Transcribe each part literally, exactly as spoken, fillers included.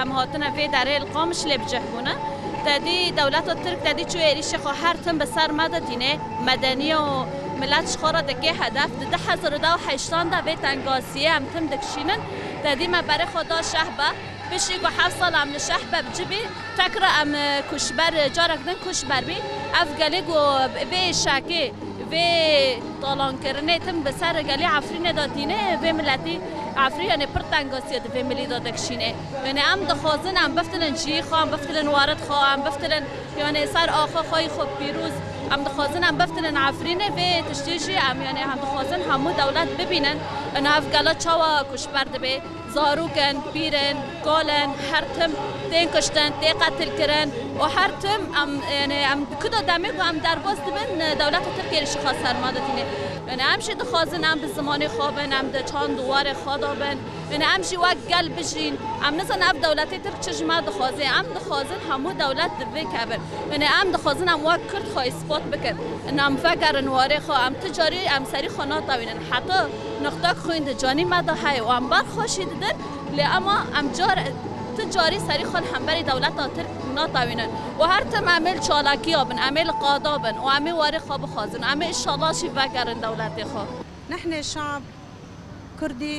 Em hatine vê derê li Qamişlê bi cih bûne. Tedî dewleta Tirk tedî çûye êrîşê xwe her tim bi ser me de tîne. Medeniye û milet ji xwe re dike hedef. Di du hezar û deh û heştan de vê tengasiyê em tim dikişînin. Tedî me berê xwe da şehbe. Piştî ku heft sal em li şehbe bi cih bî, tekra em, e, koçber, e, carek din koçber bî. Ev gelê ku vê şekê, vê talankirinê tim bi ser gelê Efrînê de tîne, vê miletî Efrîn, yanî pir tengasiya di vê milî de dikişîne. Yanî em dixwazin em biftilin cihî xwe, em biftilin warit xwe, em biftilin, yanî ser axa xwe yî xwe pîroz. Em dixwazin em biftilin Efrînê, vê tiştê jî em, yanî em dixwazin hemû dewlet bibînin. Yanî ev gela çawa koçber dibe. Zarok in, pîr in, kal in, her tim tên kuştin, tê qetilkirin û her tim em, yanî em di ku de demê ku em derbas dibin, dewleta Tirkiyê êrîşê xwe ser me de tîne. Yanî em jî dixwazin em bi zimanê xwe bin, em di çand û warê xwe de bin. Yanî em jî wek gel bijîn. Em nizanin ev dewletê Tirk çi ji me dixwaze. Em dixwazin hemû dewlet di vê kevin. Yanî em dixwazin em wek Kurd xwe îspat bikin. Yanî em vegerin warê xwe. Em tu carî em serî xwe natewînin. Heta nuqtek xwîn di canî me de heye û em berxwe jî didin. Lê ema em car, tu carî serî xwe li hemberî dewleta Tirk natewînin. Û her tim em ê li çalakiya bin, em ê li qada bin û em ê warê xwe bixwazin. Em ê înşallah jî vegerin dewletê xwe. نحن شعب كردي،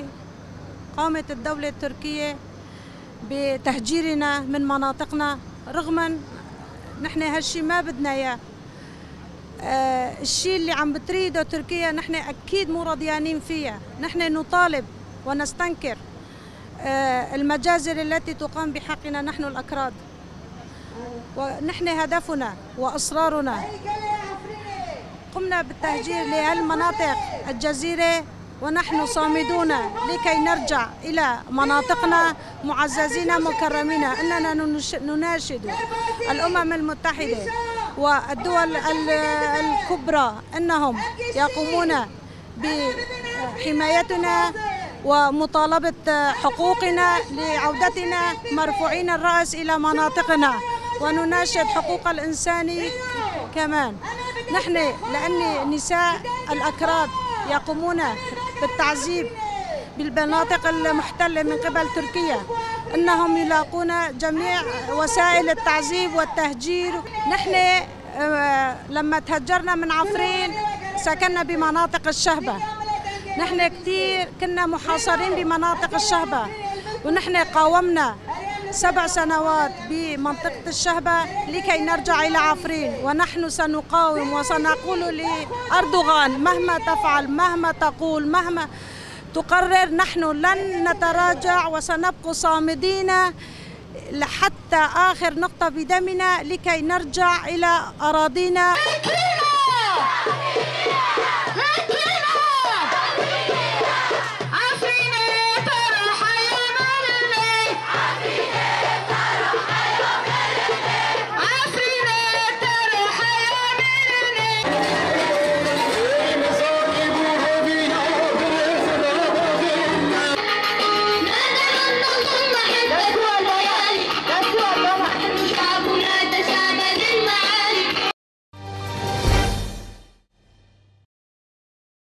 قامت الدولة التركية بتهجيرنا من مناطقنا، رغما نحن هالشي ما بدنا إياه. آه، الشي اللي عم بتريده تركيا نحن أكيد مو رضيانين فيها. نحن نطالب ونستنكر، آه، المجازر التي تقام بحقنا نحن الأكراد. ونحن هدفنا وإصرارنا، قمنا بالتهجير لهالمناطق الجزيرة، ونحن صامدون لكي نرجع إلى مناطقنا معززين مكرمين. إننا ننش-، نناشد الأمم المتحدة والدول ال-، الكبرى أنهم يقومون بحمايتنا ومطالبة حقوقنا لعودتنا مرفوعين الرأس إلى مناطقنا، ونناشد حقوق الإنسان كمان. نحن لأن النساء الأكراد يقومون بالتعذيب بالمناطق المحتلة من قبل تركيا، إنهم يلاقون جميع وسائل التعذيب والتهجير. نحن آه، لما تهجرنا من عفرين سكننا بمناطق الشهبة. نحن كتير كنا محاصرين بمناطق الشهبة، ونحن قاومنا سبع سنوات بمنطقة الشهبة لكي نرجع إلى عفرين، ونحن سنقاوم وسنقول لأردوغان مهما تفعل، مهما تقول، مهما تقرر، نحن لن نتراجع وسنبقى صامدين لحتى آخر نقطة بدمنا لكي نرجع إلى أراضينا.